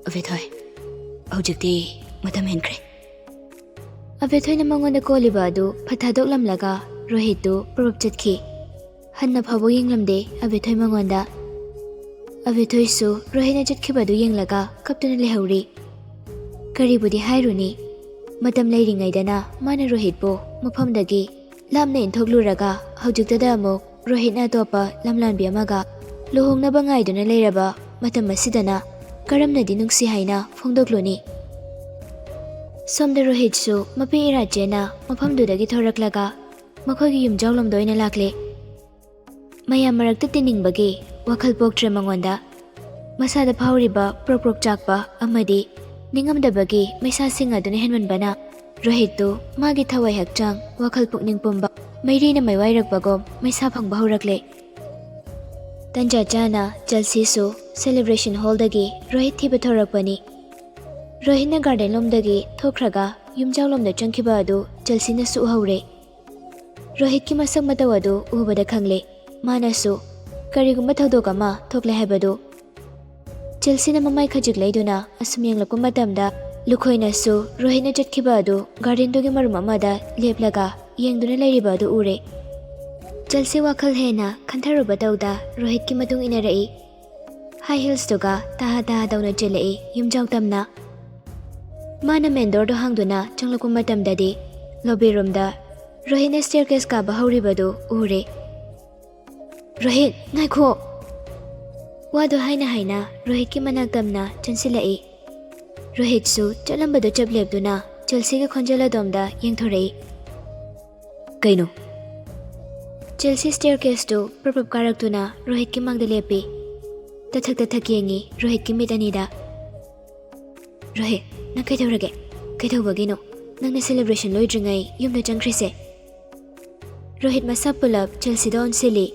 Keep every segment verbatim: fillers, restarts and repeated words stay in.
ꯑꯕꯦꯊꯣꯏ, ꯍꯧꯖꯤꯛꯇꯤ ꯃꯇꯝ ꯍꯦꯟꯈ꯭ꯔꯦ꯫ ꯑꯕꯦꯊꯣꯏꯅ ꯃꯉꯣꯟꯗ ꯀꯣꯜꯂꯤꯕ ꯑꯗꯨ ꯐꯠ ꯊꯥꯗꯣꯛꯂꯝꯂꯒ ꯔꯣꯍꯤꯠꯇꯨ ꯄꯨꯔꯞ ꯆꯠꯈꯤ꯫ ꯍꯟꯅ ꯐꯥꯎꯕ ꯌꯦꯡꯂꯝꯗꯦ ꯑꯕꯦꯊꯣꯏ ꯃꯉꯣꯟꯗ꯫ ꯑꯕꯦꯊꯣꯏꯁꯨ ꯔꯣꯍꯤꯠꯅ ꯆꯠꯈꯤꯕꯗꯨ ꯌꯦꯡꯂꯒ ꯀꯞꯇꯨꯅ ꯂꯩꯍꯧꯔꯤ꯫ ꯀꯔꯤꯕꯨꯗꯤ ꯍꯥꯏꯔꯨꯅꯤ, ꯃꯇꯝ ꯂꯩꯔꯤꯉꯩꯗꯅ ꯃꯥꯅ ꯔꯣꯍꯤꯠꯄꯨ ꯃꯐꯝꯗꯒꯤ ꯂꯥꯞꯅ ꯏꯟꯊꯣꯛꯂꯨꯔꯒ ꯍꯧꯖꯤꯛꯇꯗ ꯑꯃꯨꯛ ꯔꯣꯍꯤꯠꯅ ꯑꯇꯣꯞꯄ ꯂꯝꯂꯥꯟꯕꯤ ꯑꯃꯒ ꯂꯨꯍꯣꯡꯅꯕ ꯉꯥꯏꯗꯨꯅ ꯂꯩꯔꯕ ꯃꯇꯝ ꯑꯁꯤꯗꯅ ꯀꯔꯝꯅꯗꯤ ꯅꯨꯡꯁꯤ ꯍꯥꯏꯅ ꯐꯣꯡꯗꯣꯛꯂꯨꯅꯤ? ꯁꯣꯝꯗ ꯔꯣꯍꯤꯠꯁꯨ ꯃꯄꯤ ꯏꯔꯥ ꯆꯦꯟꯅ ꯃꯐꯝꯗꯨꯗꯒꯤ ꯊꯣꯔꯛꯂꯒ ꯃꯈꯣꯏꯒꯤ ꯌꯨꯝꯖꯥꯎꯂꯣꯝꯗ ꯑꯣꯏꯅ ꯂꯥꯛꯂꯦ꯫ ꯃꯌꯥꯝ ꯃꯔꯛꯇ ꯇꯤꯟꯅꯤꯡꯕꯒꯤ ꯋꯥꯈꯜ ꯄꯣꯛꯇ꯭ꯔꯦ ꯃꯉꯣꯟꯗ꯫ ꯃꯁꯥꯗ ꯐꯥꯎꯔꯤꯕ ꯄ꯭ꯔꯣꯛ ꯄ꯭ꯔꯣꯛ ꯆꯥꯛꯄ ꯑꯃꯗꯤ ꯅꯤꯡꯉꯝꯗꯕꯒꯤ ꯃꯩꯁꯥꯁꯤꯡ ꯑꯗꯨꯅ ꯍꯦꯟꯃꯟꯕꯅ ꯔꯣꯍꯤꯠꯇꯨ ꯃꯥꯒꯤ ꯊꯋꯥꯏ ꯍꯛꯆꯥꯡ, ꯋꯥꯈꯜ ꯄꯨꯛꯅꯤꯡ ꯄꯨꯝꯕ ꯃꯩꯔꯤꯅ ꯃꯩꯋꯥꯏꯔꯛꯄꯒꯨꯝ ꯃꯩꯁꯥ ꯐꯪꯕ ꯍꯧꯔꯛꯂꯦ꯫ ꯇꯟꯖꯥ ꯆꯥꯅ ꯆꯦꯜꯁꯤꯁꯨ celebration hallꯗꯒꯤ ꯔꯣꯍꯤꯠ ꯊꯤꯕ ꯊꯣꯔꯛꯄꯅꯤ꯫ ꯔꯣꯍꯤꯠꯅ garden ꯂꯣꯝꯗꯒꯤ ꯊꯣꯛꯈ꯭ꯔꯒ ꯌꯨꯝꯖꯥꯎꯂꯣꯝꯗ ꯆꯪꯈꯤꯕ ꯑꯗꯨ ꯆꯦꯜꯁꯤꯅꯁꯨ ꯎꯍꯧꯔꯦ꯫ ꯔꯣꯍꯤꯠꯀꯤ ꯃꯁꯛ ꯃꯇꯧ ꯑꯗꯨ ꯎꯕꯗ ꯈꯪꯂꯦ꯫ ꯃꯥꯅꯁꯨ ꯀꯔꯤꯒꯨꯝꯕ ꯊꯧꯗꯣꯛ ꯑꯃ ꯊꯣꯛꯂꯦ ꯍꯥꯏꯕꯗꯨ꯫ ꯆꯦꯜꯁꯤꯅ ꯃꯃꯥꯏ ꯈꯖꯤꯛ ꯂꯩꯗꯨꯅ ꯑꯁꯨꯝ ꯌꯦꯡꯂꯛꯄ ꯃꯇꯝꯗ ꯂꯨꯈꯣꯏꯅꯁꯨ ꯔꯣꯍꯤꯠꯅ ꯆꯠꯈꯤꯕ ꯑꯗꯨ gardenꯗꯨꯒꯤ ꯃꯔꯨꯝ ꯑꯃꯗ ꯂꯦꯞꯂꯒ ꯌꯦꯡꯗꯨꯅ ꯂꯩꯔꯤꯕ ꯑꯗꯨ ꯎꯔꯦ꯫ ꯆꯦꯜꯁꯤ ꯋꯥꯈꯜ ꯍꯦꯟꯅ ꯈꯟꯊꯔꯨꯕ ꯇꯧꯗ ꯔꯣꯍꯤꯠꯀꯤ ꯃꯇꯨꯡ ꯏꯟꯅꯔꯛꯏ꯫ High heelsꯇꯨꯒ ꯇꯍꯥ ꯇꯍꯥ ꯇꯧꯅ ꯆꯦꯜꯂꯛꯏ ꯌꯨꯝꯖꯥꯎ ꯇꯝꯅ꯫ ꯃꯥꯅ main doorꯗꯨ ꯍꯥꯡꯗꯨꯅ ꯆꯪꯂꯛꯄ ꯃꯇꯝꯗꯗꯤ lobby roomꯗ ꯔꯣꯍꯤꯠꯅ staircase ꯀꯥꯕ ꯍꯧꯔꯤꯕꯗꯨ ꯎꯔꯦ꯫ "ꯔꯣꯍꯤꯠ, ꯉꯥꯏꯈꯣ!" ꯋꯥꯗꯨ ꯍꯥꯏꯅ ꯍꯥꯏꯅ ꯔꯣꯍꯤꯠꯀꯤ ꯃꯅꯥꯛ ꯇꯝꯅ ꯆꯪꯁꯤꯜꯂꯛꯏ꯫ ꯔꯣꯍꯤꯠꯁꯨ ꯆꯠꯂꯝꯕꯗꯨ ꯆꯞ ꯂꯦꯞꯇꯨꯅ ꯆꯦꯜꯁꯤꯒꯤ ꯈꯣꯟꯖꯦꯜ ꯑꯗꯣꯝꯗ ꯌꯦꯡꯊꯣꯔꯛꯏ꯫ "ꯀꯩꯅꯣ?" ꯆꯦꯜꯁꯤ staircaseꯇꯨ ꯄ꯭ꯔꯞ ꯄ꯭ꯔꯞ ꯀꯥꯔꯛꯇꯨꯅ ꯔꯣꯍꯤꯠꯀꯤ ꯃꯥꯡꯗ ꯂꯦꯞꯄꯤ꯫ ꯇꯊꯛ ꯇꯊꯛ ꯌꯦꯡꯉꯤ ꯔꯣꯍꯤꯠꯀꯤ ꯃꯤꯠ ꯑꯅꯤꯗ꯫ "ꯔꯣꯍꯤꯠ, ꯅꯪ ꯀꯩꯗꯧꯔꯒꯦ? ꯀꯩꯗꯧꯕꯒꯤꯅꯣ ꯅꯪꯅ celebration ꯂꯣꯏꯗ꯭ꯔꯤꯉꯩ ꯌꯨꯝꯗ ꯆꯪꯈ꯭ꯔꯤꯁꯦ?" ꯔꯣꯍꯤꯠ ꯃꯁꯥ ꯄꯨꯂꯞ ꯆꯦꯜꯁꯤꯗ ꯑꯣꯟꯁꯤꯜꯂꯤ꯫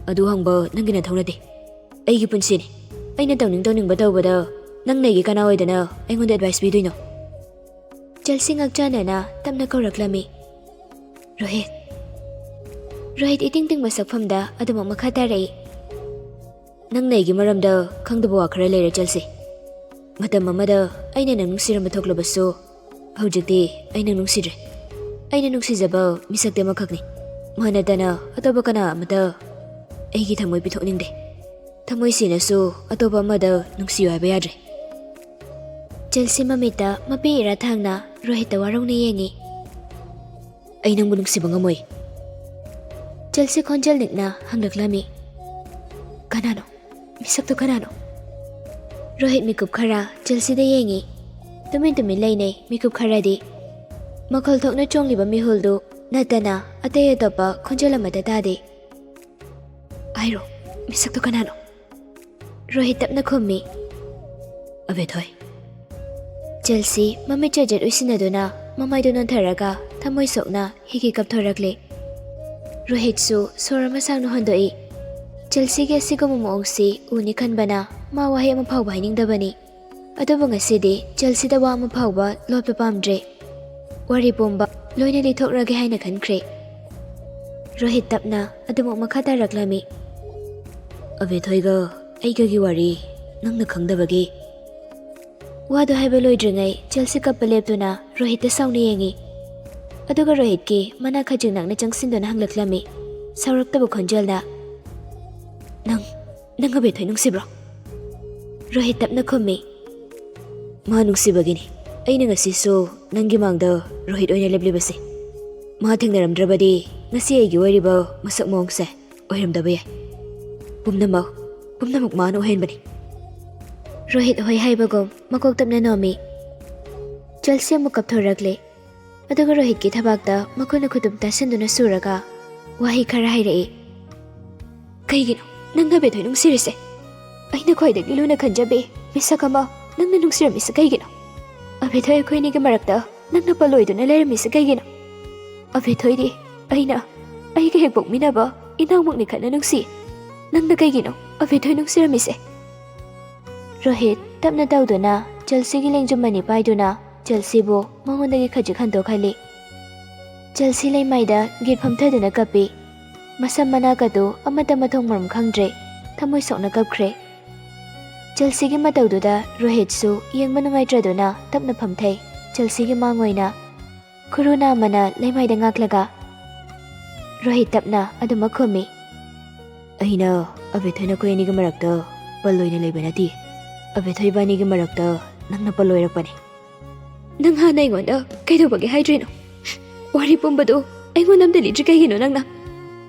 "ꯑꯗꯨ ꯍꯪꯕ ꯅꯪꯒꯤ ꯅꯊꯧ ꯅꯠꯇꯦ꯫ ꯑꯩꯒꯤ ꯄꯨꯟꯁꯤꯅꯤ꯫ ꯑꯩꯅ ꯇꯧꯅꯤꯡ ꯇꯧꯅꯤꯡꯕ ꯇꯧꯕꯗ ꯅꯪꯅ ꯑꯩꯒꯤ ꯀꯅꯥ ꯑꯣꯏꯗꯅ ꯑꯩꯉꯣꯟꯗ advice ꯄꯤꯗꯣꯏꯅꯣ?" ꯆꯦꯜꯁꯤ ꯉꯛꯆꯥꯟꯅꯅ ꯇꯞꯅ ꯀꯧꯔꯛꯂꯝꯃꯤ꯫ "ꯔꯣꯍꯤꯠ!" ꯔꯣꯍꯤꯠ ꯏꯇꯤꯡ ꯇꯤꯡꯕ ꯁꯛꯐꯝꯗ ꯑꯗꯨꯃꯛ ꯃꯈꯥ ꯇꯥꯔꯛꯏ꯫ "ꯅꯪꯅ ꯑꯩꯒꯤ ꯃꯔꯝꯗ ꯈꯪꯗꯕ ꯋꯥ ꯈꯔ ꯂꯩꯔꯦ ꯆꯦꯜꯁꯤ꯫ ꯃꯇꯝ ꯑꯃꯗ ꯑꯩꯅ ꯅꯪ ꯅꯨꯡꯁꯤꯔꯝꯕ ꯊꯣꯛꯂꯕꯁꯨ, ꯍꯧꯖꯤꯛꯇꯤ ꯑꯩ ꯅꯪ ꯅꯨꯡꯁꯤꯗ꯭ꯔꯦ꯫ ꯑꯩꯅ ꯅꯨꯡꯁꯤꯖꯕ ꯃꯤꯁꯛꯇꯤ ꯑꯃꯈꯛꯅꯤ꯫ ꯃꯥ ꯅꯠꯇꯅ ꯑꯇꯣꯞꯄ ꯀꯅꯥ ꯑꯃꯠꯇ ꯑꯩꯒꯤ ꯊꯃꯣꯏ ꯄꯤꯊꯣꯛꯅꯤꯡꯗꯦ꯫ ꯊꯃꯣꯏ ꯁꯦꯡꯅꯁꯨ ꯑꯇꯣꯞꯄ ꯑꯃꯗ ꯅꯨꯡꯁꯤꯌꯨ ꯍꯥꯏꯕ ꯌꯥꯗ꯭ꯔꯦ꯫ ꯆꯦꯜꯁꯤ ꯃꯃꯤꯠꯇ ꯃꯄꯤ ꯏꯔꯥ ꯊꯥꯡꯅ ꯔꯣꯍꯤꯠꯇ ꯋꯥꯔꯧꯅ ꯌꯦꯡꯉꯤ꯫ "ꯑꯩ ꯅꯪꯕꯨ ꯅꯨꯡꯁꯤꯕ ꯉꯝꯃꯣꯏ?" ꯆꯦꯜꯁꯤ ꯈꯣꯟꯖꯦꯜ ꯅꯤꯛꯅ ꯍꯪꯂꯛꯂꯝꯃꯤ꯫ "ꯀꯅꯥꯅꯣ? ꯃꯤꯁꯛꯇꯣ ꯀꯅꯥꯅꯣ?" ꯔꯣꯍꯤꯠ ꯃꯤꯀꯨꯞ ꯈꯔ ꯆꯦꯜꯁꯤꯗ ꯌꯦꯡꯉꯤ꯫ ꯇꯨꯃꯤꯟ ꯇꯨꯃꯤꯟ ꯂꯩꯅꯩ ꯃꯤꯀꯨꯞ ꯈꯔꯗꯤ꯫ ꯃꯈꯣꯜ ꯊꯣꯛꯅ ꯆꯣꯡꯂꯤꯕ ꯃꯤꯍꯨꯜꯗꯨ ꯅꯠꯇꯅ ꯑꯇꯩ ꯑꯇꯣꯞꯄ ꯈꯣꯟꯖꯦꯜ ꯑꯃꯠꯇ ꯇꯥꯗꯦ꯫ "ꯍꯥꯏꯔꯣ, ꯃꯤꯁꯛꯇꯣ ꯀꯅꯥꯅꯣ?" ꯔꯣꯍꯤꯠ ꯇꯞꯅ ꯈꯨꯝꯃꯤ꯫ "ꯑꯕꯦꯊꯣꯏ꯫" ꯆꯦꯜꯁꯤ ꯃꯃꯤꯠ ꯆꯦꯠ ꯆꯦꯠ ꯎꯏꯁꯤꯟꯅꯗꯨꯅ ꯃꯃꯥꯏꯗꯨ ꯅꯣꯟꯊꯔꯒ ꯊꯃꯣꯏ ꯁꯣꯛꯅ ꯍꯤꯒꯤ ꯀꯞꯊꯣꯔꯛꯂꯦ꯫ ꯔꯣꯍꯤꯠꯁꯨ ꯁꯣꯔ ꯑꯃ ꯁꯥꯡꯅ ꯍꯣꯟꯗꯣꯛꯏ꯫ ꯆꯦꯜꯁꯤꯒꯤ ꯑꯁꯤꯒꯨꯝꯕ ꯃꯑꯣꯡꯁꯤ ꯎꯅꯤ ꯈꯟꯕꯅ ꯃꯥ ꯋꯥꯍꯩ ꯑꯃ ꯐꯥꯎꯕ ꯍꯥꯏꯅꯤꯡꯗꯕꯅꯤ꯫ ꯑꯗꯨꯕꯨ ꯉꯁꯤꯗꯤ ꯆꯦꯜꯁꯤꯗ ꯋꯥ ꯑꯃ ꯐꯥꯎꯕ ꯂꯣꯠꯄ ꯄꯥꯝꯗ꯭ꯔꯦ꯫ ꯋꯥꯔꯤ ꯄꯨꯝꯕ ꯂꯣꯏꯅ ꯂꯤꯊꯣꯛꯂꯒꯦ ꯍꯥꯏꯅ ꯈꯟꯈ꯭ꯔꯦ꯫ ꯔꯣꯍꯤꯠ ꯇꯞꯅ ꯑꯗꯨꯃꯛ ꯃꯈꯥ ꯇꯥꯔꯛꯂꯝꯃꯤ꯫ "ꯑꯕꯦꯊꯣꯏꯒ ꯑꯩꯒꯒꯤ ꯋꯥꯔꯤ ꯅꯪꯅ ꯈꯪꯗꯕꯒꯤ꯫" ꯋꯥꯗꯨ ꯍꯥꯏꯕ ꯂꯣꯏꯗ꯭ꯔꯤꯉꯩ ꯆꯦꯜꯁꯤ ꯀꯞꯄ ꯂꯦꯞꯇꯨꯅ ꯔꯣꯍꯤꯠꯇ ꯁꯥꯎꯅ ꯌꯦꯡꯉꯤ꯫ ꯑꯗꯨꯒ ꯔꯣꯍꯤꯠꯀꯤ ꯃꯅꯥꯛ ꯈꯖꯤꯛ ꯅꯛꯅ ꯆꯪꯁꯤꯟꯗꯨꯅ ꯍꯪꯂꯛꯂꯝꯃꯤ ꯁꯥꯎꯔꯛꯇꯕ ꯈꯣꯟꯖꯦꯜꯗ꯫ "ꯅꯪ, ꯅꯪ ꯑꯕꯦꯊꯣꯏ ꯅꯨꯡꯁꯤꯕ꯭ꯔꯣ?" ꯔꯣꯍꯤꯠ ꯇꯞꯅ ꯈꯨꯝꯃꯤ꯫ "ꯃꯥ ꯅꯨꯡꯁꯤꯕꯒꯤꯅꯤ ꯑꯩꯅ ꯉꯁꯤꯁꯨ ꯅꯪꯒꯤ ꯃꯥꯡꯗ ꯔꯣꯍꯤꯠ ꯑꯣꯏꯅ ꯂꯦꯞꯂꯤꯕꯁꯦ꯫ ꯃꯥ ꯊꯦꯡꯅꯔꯝꯗ꯭ꯔꯕꯗꯤ ꯉꯁꯤ ꯑꯩꯒꯤ ꯑꯣꯏꯔꯤꯕ ꯃꯁꯛ ꯃꯑꯣꯡꯁꯦ ꯑꯣꯏꯔꯝꯗꯕ ꯌꯥꯏ꯫ ꯄꯨꯝꯅꯃꯛ, ꯄꯨꯝꯅꯃꯛ ꯃꯥꯅ ꯑꯣꯏꯍꯟꯕꯅꯤ꯫" ꯔꯣꯍꯤꯠ ꯍꯣꯏ ꯍꯥꯏꯕꯒꯨꯝ ꯃꯀꯣꯛ ꯇꯞꯅ ꯅꯣꯝꯃꯤ꯫ ꯆꯦꯜꯁꯤ ꯑꯃꯨꯛ ꯀꯞꯊꯣꯔꯛꯂꯦ꯫ ꯑꯗꯨꯒ ꯔꯣꯍꯤꯠꯀꯤ ꯊꯕꯥꯛꯇ ꯃꯈꯨꯠꯅ ꯈꯨꯇꯨꯝ ꯇꯥꯁꯤꯟꯗꯨꯅ ꯁꯨꯔꯒ ꯋꯥꯍꯩ ꯈꯔ ꯍꯥꯏꯔꯛꯏ꯫ "ꯀꯩꯒꯤꯅꯣ ꯅꯪꯅ ꯑꯕꯦꯊꯣꯏ ꯅꯨꯡꯁꯤꯔꯤꯁꯦ? ꯑꯩꯅ ꯈ꯭ꯋꯥꯏꯗꯒꯤ ꯂꯨꯅ ꯈꯟꯖꯕꯤ ꯃꯤꯁꯛ ꯑꯃ ꯅꯪꯅ ꯅꯨꯡꯁꯤꯔꯝꯃꯤꯁꯦ ꯀꯩꯒꯤꯅꯣ? ꯑꯕꯦꯊꯣꯏ ꯑꯩꯈꯣꯏꯅꯤꯒꯤ ꯃꯔꯛꯇ ꯅꯪꯅ ꯄꯜꯂꯣꯏꯗꯨꯅ ꯂꯩꯔꯝꯃꯤꯁꯦ ꯀꯩꯒꯤꯅꯣ? ꯑꯕꯦꯊꯣꯏꯗꯤ ꯑꯩꯅ, ꯑꯩꯒ ꯍꯦꯛ ꯄꯣꯛꯃꯤꯟꯅꯕ ꯏꯅꯥꯎꯃꯛꯅꯤ ꯈꯟꯅ ꯅꯨꯡꯁꯤ꯫ ꯅꯪꯅ ꯀꯩꯒꯤꯅꯣ ꯑꯕꯦꯊꯣꯏ ꯅꯨꯡꯁꯤꯔꯝꯃꯤꯁꯦ?" ꯔꯣꯍꯤꯠ ꯇꯞꯅ ꯇꯧꯗꯨꯅ ꯆꯦꯜꯁꯤꯒꯤ ꯂꯦꯡꯖꯨꯝ ꯑꯅꯤ ꯄꯥꯏꯗꯨꯅ ꯆꯦꯜꯁꯤꯕꯨ ꯃꯉꯣꯟꯗꯒꯤ ꯈꯖꯤꯛ ꯍꯟꯗꯣꯛꯍꯜꯂꯤ꯫ ꯆꯦꯜꯁꯤ ꯂꯩꯃꯥꯏꯗ ꯒꯤꯠ ꯐꯝꯊꯗꯨꯅ ꯀꯞꯄꯤ꯫ ꯃꯁꯝ ꯃꯅꯥ ꯀꯗꯨ ꯑꯃꯠꯇ ꯃꯊꯣꯡ ꯃꯔꯝ ꯈꯪꯗ꯭ꯔꯦ꯫ ꯊꯃꯣꯏ ꯁꯣꯛꯅ ꯀꯞꯈ꯭ꯔꯦ꯫ ꯆꯦꯜꯁꯤꯒꯤ ꯃꯇꯧꯗꯨꯗ ꯔꯣꯍꯤꯠꯁꯨ ꯌꯦꯡꯕ ꯅꯨꯡꯉꯥꯏꯇ꯭ꯔꯗꯨꯅ ꯇꯞꯅ ꯐꯝꯊꯩ꯫ ꯆꯦꯜꯁꯤꯒꯤ ꯃꯥꯡ ꯑꯣꯏꯅ ꯈꯨꯔꯨ ꯅꯥꯝꯃꯅ ꯂꯩꯃꯥꯏꯗ ꯉꯥꯛꯂꯒ ꯔꯣꯍꯤꯠ ꯇꯞꯅ ꯑꯗꯨꯃꯛ ꯈꯨꯝꯃꯤ꯫ "ꯑꯩꯅ ꯑꯕꯦꯊꯣꯏ ꯅꯈꯣꯏ ꯑꯅꯤꯒꯤ ꯃꯔꯛꯇ ꯄꯜ ꯑꯣꯏꯅ ꯂꯩꯕ ꯅꯠꯇꯦ꯫ ꯑꯕꯦꯊꯣꯏ ꯏꯕꯥꯅꯤꯒꯤ ꯃꯔꯛꯇ ꯅꯪꯅ ꯄꯜ ꯑꯣꯏꯔꯛꯄꯅꯤ꯫ ꯅꯪ ꯍꯥꯟꯅ ꯑꯩꯉꯣꯟꯗ ꯀꯩꯗꯧꯕꯒꯤ ꯍꯥꯏꯗ꯭ꯔꯤꯅꯣ? ꯋꯥꯔꯤ ꯄꯨꯝꯕꯗꯨ ꯑꯩꯉꯣꯟꯗ ꯑꯝꯇ ꯂꯤꯗ꯭ꯔꯤ ꯀꯩꯒꯤꯅꯣ ꯅꯪꯅ?"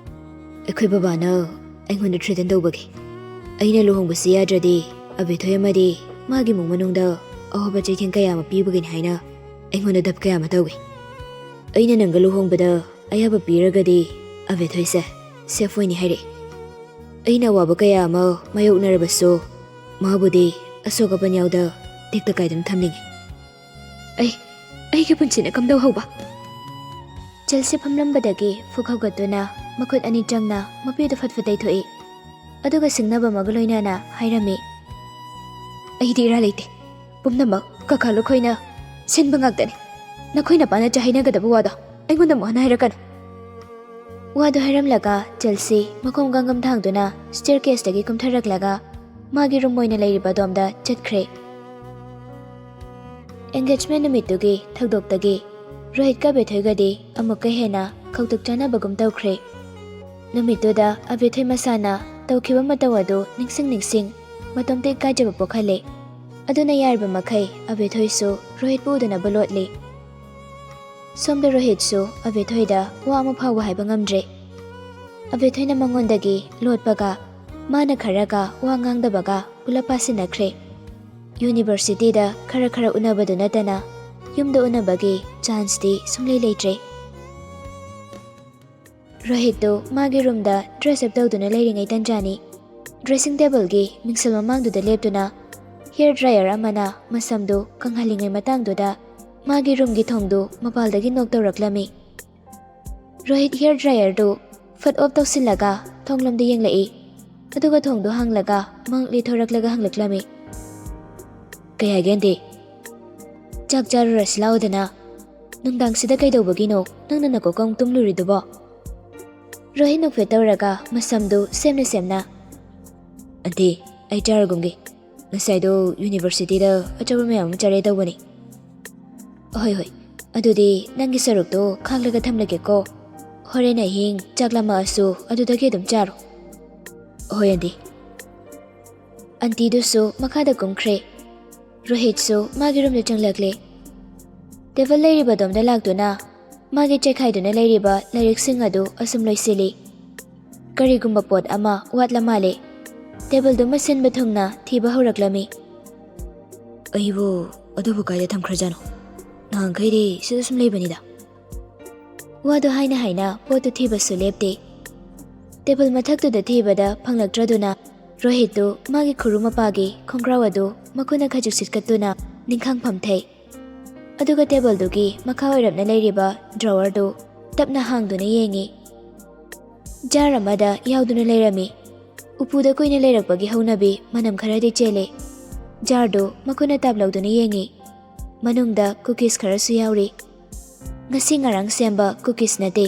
"ꯑꯩꯈꯣꯏ ꯕꯕꯥꯅ ꯑꯩꯉꯣꯟꯗ ꯊ꯭ꯔꯦꯇꯟ ꯇꯧꯕꯒꯤ꯫ ꯑꯩꯅ ꯂꯨꯍꯣꯡꯕꯁꯤ ꯌꯥꯗ꯭ꯔꯗꯤ ꯑꯕꯦꯊꯣꯏ ꯑꯃꯗꯤ ꯃꯥꯒꯤ ꯏꯃꯨꯡ ꯃꯅꯨꯡꯗ ꯑꯍꯣꯕ ꯆꯩꯊꯦꯡ ꯀꯌꯥ ꯑꯃ ꯄꯤꯕꯒꯤꯅꯤ ꯍꯥꯏꯅ ꯑꯩꯉꯣꯟꯗ ꯙꯞ ꯀꯌꯥ ꯑꯃ ꯇꯧꯏ꯫ ꯑꯩꯅ ꯅꯪꯒ ꯂꯨꯍꯣꯡꯕꯗ ꯑꯌꯥꯕ ꯄꯤꯔꯒꯗꯤ ꯑꯕꯦꯊꯣꯏꯁꯦ ꯁꯦꯐ ꯑꯣꯏꯅꯤ ꯍꯥꯏꯔꯛꯏ꯫ ꯑꯩꯅ ꯑꯋꯥꯕ ꯀꯌꯥ ꯑꯃ ꯃꯥꯌꯣꯛꯅꯔꯕꯁꯨ ꯃꯥꯕꯨꯗꯤ ꯑꯁꯣꯛ ꯑꯄꯟ ꯌꯥꯎꯗ ꯇꯦꯛꯇ ꯀꯥꯏꯗꯅ ꯊꯝꯅꯤꯡꯉꯤ꯫ ꯑꯩ, ꯑꯩꯒꯤ ꯄꯨꯟꯁꯤꯅ ꯀꯝꯗꯧꯍꯧꯕ?" ꯆꯦꯜꯁꯤ ꯐꯝꯂꯝꯕꯗꯒꯤ ꯐꯨꯛ ꯍꯧꯒꯠꯇꯨꯅ ꯃꯈꯨꯠ ꯑꯅꯤ ꯆꯪꯅ ꯃꯄꯤꯗꯨ ꯐꯠ ꯐꯠ ꯇꯩꯊꯣꯛꯏ꯫ ꯑꯗꯨꯒ ꯁꯤꯡꯅꯕ ꯑꯃꯒ ꯂꯣꯏꯅꯅ ꯍꯥꯏꯔꯝꯃꯤ꯫ "ꯑꯩꯗꯤ ꯏꯔꯥ ꯂꯩꯇꯦ꯫ ꯄꯨꯝꯅꯃꯛ ꯀꯀꯥ ꯂꯨꯈꯣꯏꯅ ꯁꯤꯟꯕ ꯉꯥꯛꯇꯅꯤ꯫ ꯅꯈꯣꯏ ꯅꯄꯥꯅ ꯆꯍꯩꯅꯒꯗꯕ ꯋꯥꯗꯣ ꯑꯩꯉꯣꯟꯗ ꯑꯃꯨꯛ ꯍꯟꯅ ꯍꯥꯏꯔꯛꯀꯅꯨ꯫" ꯋꯥꯗꯨ ꯍꯥꯏꯔꯝꯂꯒ ꯆꯦꯜꯁꯤ ꯃꯈꯣꯡ ꯒꯪꯒꯝ ꯊꯥꯡꯗꯨꯅ ꯁ꯭ꯇꯦꯌꯔ ꯀꯦꯁꯇꯒꯤ ꯀꯨꯝꯊꯔꯛꯂꯒ ꯃꯥꯒꯤ ꯔꯨꯝ ꯑꯣꯏꯅ ꯂꯩꯔꯤꯕ ꯑꯗꯣꯝꯗ ꯆꯠꯈ꯭ꯔꯦ꯫ ꯑꯦꯡꯒꯦꯖꯃꯦꯟ ꯅꯨꯃꯤꯠꯇꯨꯒꯤ ꯊꯧꯗꯣꯛꯇꯒꯤ ꯔꯣꯍꯤꯠꯀ ꯑꯕꯦꯊꯣꯏꯒꯗꯤ ꯑꯃꯨꯛꯀ ꯍꯦꯟꯅ ꯈꯧꯇꯨꯛ ꯆꯥꯅꯕꯒꯨꯝ ꯇꯧꯈ꯭ꯔꯦ꯫ ꯅꯨꯃꯤꯠꯇꯨꯗ ꯑꯕꯦꯊꯣꯏ ꯃꯁꯥꯅ ꯇꯧꯈꯤꯕ ꯃꯇꯧ ꯑꯗꯨ ꯅꯤꯡꯁꯤꯡ ꯅꯤꯡꯁꯤꯡ ꯃꯇꯣꯝꯇ ꯏꯀꯥꯏꯖꯕ ꯄꯣꯛꯍꯜꯂꯦ꯫ ꯑꯗꯨꯅ ꯌꯥꯔꯤꯕ ꯃꯈꯩ ꯑꯕꯦꯊꯣꯏꯁꯨ ꯔꯣꯍꯤꯠꯄꯨ ꯎꯗꯅꯕ ꯂꯣꯠꯂꯤ꯫ ꯁꯣꯝꯗ ꯔꯣꯍꯤꯠꯁꯨ ꯑꯕꯦꯊꯣꯏꯗ ꯋꯥ ꯑꯃ ꯐꯥꯎꯕ ꯍꯥꯏꯕ ꯉꯝꯗ꯭ꯔꯦ꯫ ꯑꯕꯦꯊꯣꯏꯅ ꯃꯉꯣꯟꯗꯒꯤ ꯂꯣꯠꯄꯒ ꯃꯥꯅ ꯈꯔꯒ ꯋꯥ ꯉꯥꯡꯗꯕꯒ ꯄꯨꯂꯞ ꯄꯥꯁꯤꯟꯅꯈ꯭ꯔꯦ꯫ ꯌꯨꯅꯤꯚꯔꯁꯤꯇꯤꯗ ꯈꯔ ꯈꯔ ꯎꯅꯕꯗꯨ ꯅꯠꯇꯅ ꯌꯨꯝꯗ ꯎꯅꯕꯒꯤ ꯆꯥꯟꯁꯇꯤ ꯁꯨꯡꯂꯩ ꯂꯩꯇ꯭ꯔꯦ꯫ ꯔꯣꯍꯤꯠꯇꯨ ꯃꯥꯒꯤ ꯔꯨꯝꯗ ꯗ꯭ꯔꯦꯁ ꯑꯞ ꯇꯧꯗꯨꯅ ꯂꯩꯔꯤꯉꯩ ꯇꯟꯖꯥꯅꯤ꯫ ꯗ꯭ꯔꯦꯁꯤꯡ ꯇꯦꯕꯜꯒꯤ ꯃꯤꯡꯁꯦꯜ ꯃꯃꯥꯡꯗꯨꯗ ꯂꯦꯞꯇꯨꯅ ꯍꯤꯌꯔ ꯗ꯭ꯔꯥꯏꯌꯔ ꯑꯃꯅ ꯃꯁꯝꯗꯨ ꯀꯪꯍꯜꯂꯤꯉꯩ ꯃꯇꯥꯡꯗꯨꯗ ꯃꯥꯒꯤ ꯔꯨꯝꯒꯤ ꯊꯣꯡꯗꯨ ꯃꯄꯥꯜꯗꯒꯤ ꯅꯣꯛ ꯇꯧꯔꯛꯂꯝꯃꯤ꯫ ꯔꯣꯍꯤꯠ ꯍꯤꯌꯔ ꯗ꯭ꯔꯥꯏꯌꯔꯗꯨ ꯐꯠ ꯑꯣꯐ ꯇꯧꯁꯤꯜꯂꯒ ꯊꯣꯡꯂꯣꯝꯗ ꯌꯦꯡꯂꯛꯏ꯫ ꯑꯗꯨꯒ ꯊꯣꯡꯗꯨ ꯍꯥꯡꯂꯒ ꯃꯉꯛ ꯂꯤꯊꯣꯔꯛꯂꯒ ꯍꯪꯂꯛꯂꯝꯃꯤ꯫ "ꯀꯩ ꯍꯥꯏꯒꯦ ꯑꯟꯇꯤ?" "ꯆꯥꯛ ꯆꯥꯔꯨꯔꯁꯤ ꯂꯥꯛꯑꯣꯗꯅ꯫ ꯅꯨꯡꯗꯥꯡꯁꯤꯗ ꯀꯩꯗꯧꯕꯒꯤꯅꯣ ꯅꯪꯅ ꯅꯀꯣꯛꯀ ꯑꯃꯨꯛ ꯇꯨꯝꯂꯨꯔꯤꯗꯨꯕꯣ?" ꯔꯣꯍꯤꯠ ꯅꯣꯛꯐꯦꯠ ꯇꯧꯔꯒ ꯃꯁꯝꯗꯨ ꯁꯦꯝꯅ ꯁꯦꯝꯅ, "ꯑꯟꯇꯤ, ꯑꯩ ꯆꯥꯔꯒꯨꯝꯒꯦ꯫ ꯉꯁꯥꯏꯗꯣ ꯌꯨꯅꯤꯚꯔꯁꯤꯇꯤꯗ ꯑꯆꯧꯕ ꯃꯌꯥꯝ ꯑꯃ ꯆꯥꯔꯦ ꯇꯧꯕꯅꯤ꯫ ꯍꯣꯏ ꯍꯣꯏ, ꯑꯗꯨꯗꯤ ꯅꯪꯒꯤ ꯁꯔꯨꯛꯇꯣ ꯈꯥꯛꯂꯒ ꯊꯝꯂꯒꯦꯀꯣ꯫ ꯍꯣꯔꯦꯟ ꯑꯍꯤꯡ ꯆꯥꯛ ꯂꯥꯝꯃꯛꯑꯁꯨ ꯑꯗꯨꯗꯒꯤ ꯑꯗꯨꯝ ꯆꯥꯔꯣ꯫ ꯍꯣꯏ ꯑꯟꯇꯤ꯫ ꯑꯟꯇꯤꯗꯨꯁꯨ ꯃꯈꯥꯗ ꯀꯨꯝꯈ꯭ꯔꯦ꯫ ꯔꯣꯍꯤꯠꯁꯨ ꯃꯥꯒꯤ ꯔꯨꯝꯗ ꯆꯪꯂꯛꯂꯦ꯫ ꯇꯦꯕꯜ ꯂꯩꯔꯤꯕ ꯑꯗꯣꯝꯗ ꯂꯥꯛꯇꯨꯅ ꯃꯥꯒꯤ ꯆꯥꯏꯈꯥꯏꯗꯨꯅ ꯂꯩꯔꯤꯕ ꯂꯥꯏꯔꯤꯛꯁꯤꯡ ꯑꯗꯨ ꯑꯁꯨꯝ ꯂꯣꯏꯁꯤꯜꯂꯤ꯫ ꯀꯔꯤꯒꯨꯝꯕ ꯄꯣꯠ ꯑꯃ ꯋꯥꯠꯂ ꯃꯥꯜꯂꯦ꯫ ꯇꯦꯕꯜꯗꯨ ꯃꯁꯤꯟꯕ ꯊꯨꯡꯅ ꯊꯤꯕ ꯍꯧꯔꯛꯂꯝꯃꯤ꯫ ꯑꯩꯕꯨ ꯑꯗꯨꯕꯨ ꯀꯥꯏꯗ ꯊꯝꯈ꯭ꯔꯖꯥꯠꯅꯣ? ꯅꯍꯥꯟꯈꯩꯗꯤ ꯁꯤꯗ ꯁꯨꯝ ꯂꯩꯕꯅꯤꯗ꯫ ꯋꯥꯗꯨ ꯍꯥꯏꯅ ꯍꯥꯏꯅ ꯄꯣꯠꯇꯨ ꯊꯤꯕꯁꯨ ꯂꯦꯞꯇꯦ꯫ ꯇꯦꯕꯜ ꯃꯊꯛꯇꯨꯗ ꯊꯤꯕꯗ ꯐꯪꯂꯛꯇ꯭ꯔꯗꯨꯅ ꯔꯣꯍꯤꯠꯇꯨ ꯃꯥꯒꯤ ꯈꯨꯔꯨ ꯃꯄꯥꯒꯤ ꯈꯣꯡꯒ꯭ꯔꯥꯎ ꯑꯗꯨ ꯃꯈꯨꯠꯅ ꯈꯖꯤꯛ ꯁꯤꯠꯀꯠꯇꯨꯅ ꯅꯤꯡꯈꯥꯡꯐꯝ ꯊꯩ꯫ ꯑꯗꯨꯒ ꯇꯦꯕꯜꯗꯨꯒꯤ ꯃꯈꯥ ꯑꯣꯏꯔꯞꯅ ꯂꯩꯔꯤꯕ ꯗ꯭ꯔꯣꯋꯔꯗꯨ ꯇꯞꯅ ꯍꯥꯡꯗꯨꯅ ꯌꯦꯡꯉꯤ꯫ ꯖꯥꯔ ꯑꯃꯗ ꯌꯥꯎꯗꯨꯅ ꯂꯩꯔꯝꯃꯤ꯫ ꯎꯄꯨꯗ ꯀꯨꯏꯅ ꯂꯩꯔꯛꯄꯒꯤ ꯍꯧꯅꯕꯤ ꯃꯅꯝ ꯈꯔꯗꯤ ꯆꯦꯜꯂꯦ꯫ ꯖꯥꯔꯗꯨ ꯃꯈꯨꯠꯅ ꯇꯥꯞ ꯂꯧꯗꯨꯅ ꯌꯦꯡꯉꯤ꯫ ꯃꯅꯨꯡꯗ ꯀꯨꯀꯤꯁ ꯈꯔꯁꯨ ꯌꯥꯎꯔꯤ꯫ ꯉꯁꯤ ꯉꯔꯥꯡ ꯁꯦꯝꯕ ꯀꯨꯀꯤꯁ ꯅꯠꯇꯦ꯫